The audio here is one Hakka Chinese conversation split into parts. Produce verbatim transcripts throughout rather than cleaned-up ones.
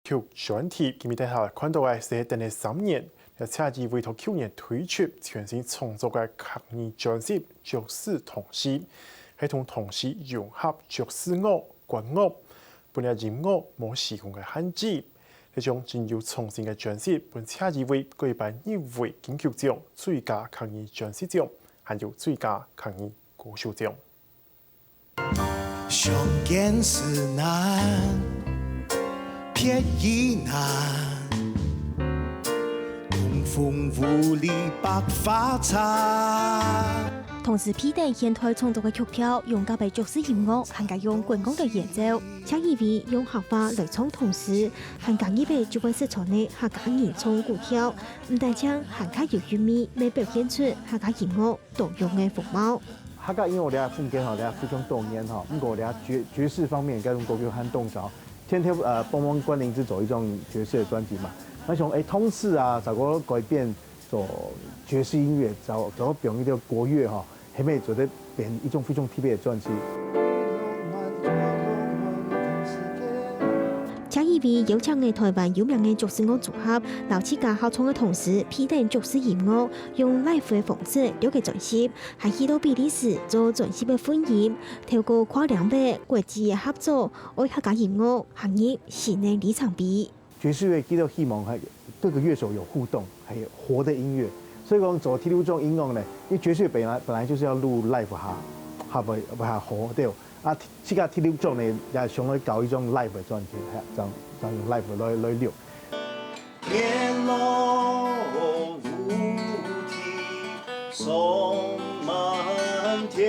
曲專題，今日帶大家看到个係等了三年，這謝怡薇到舊年推出全新創作个客語專輯《爵士同事》，係同同時融合爵士樂、管樂，分這音樂無時空个限制。這張真有創新个專輯，分謝怡薇過一擺入圍金曲獎最佳客語專輯獎，還有最佳客語歌手獎。 相見時難，別亦難，東風無力百花殘。同時配等現代創作个曲調，融合个爵士音樂，還加用滾光个演奏。謝怡薇用客話來唱同時，還加入个就會失傳个客家人唱古調，毋單淨客家有韻味，乜表現出客家音樂多樣个風貌。 客家音樂這風格吼，這非常多元吼，毋過這爵爵士方面，該種歌曲還當少。天天呃，幫忙關林子做一張爵士个專輯嘛，那想誒，同時啊，再過改變做爵士音樂，再再過變一條國樂吼，係毋係做得變一種非常特別个專輯。 謝怡薇邀請个台灣有名个爵士樂組合，摎自家合唱个同時，配等爵士音樂，用live个方式錄个專輯，還去到比利時做專輯个混音，透過跨領域、國際个合作，為客家音樂行入新个里程碑。爵士樂佢兜希望還各個樂手有互動，還有活的音樂。所以講做第六張音樂呢，因為爵士樂本來本來就是要錄live下，下會會下好對。啊，自家第六張呢，也想要搞一種live的專輯，係，這樣這樣用live來來錄。月落烏啼霜滿天。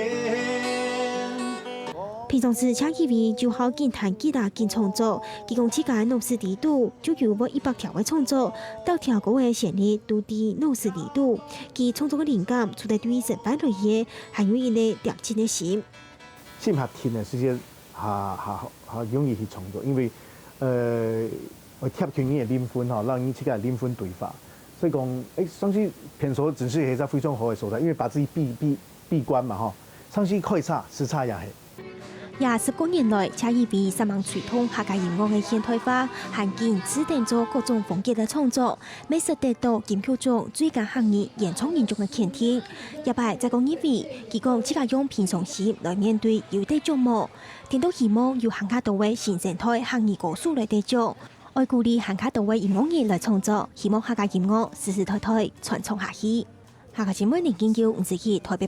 平常時謝怡薇就好緊彈吉他緊創作，佢講自家腦屎裡肚就有無一百條个創作，逐條歌个旋律都在腦屎裡肚。佢創作个靈感除了對生活來个，還有一個恬靜个心。 心較定个時間，較較較容易去創作，因為呃，會貼近你个靈魂吼，讓你自家个靈魂對話。所以講，誒，上去便所只是一個非常好个所在，因為把自己閉閉閉關嘛吼，上去開車、駛車也係。這十過年來，謝怡薇煞猛推動客家音樂个現代化，還緊試等做各種風格个創作，乜識得到金曲獎最佳客語演唱人獎个肯定。這擺再過入圍，佢講自家用平常心來面對有得獎無， 聽到希望有還較多个新生代客語歌手來得獎，愛鼓勵還較多个音樂人來創作，希望客家音樂世世代代傳唱下去。客家新聞林金佑、吳子琪台北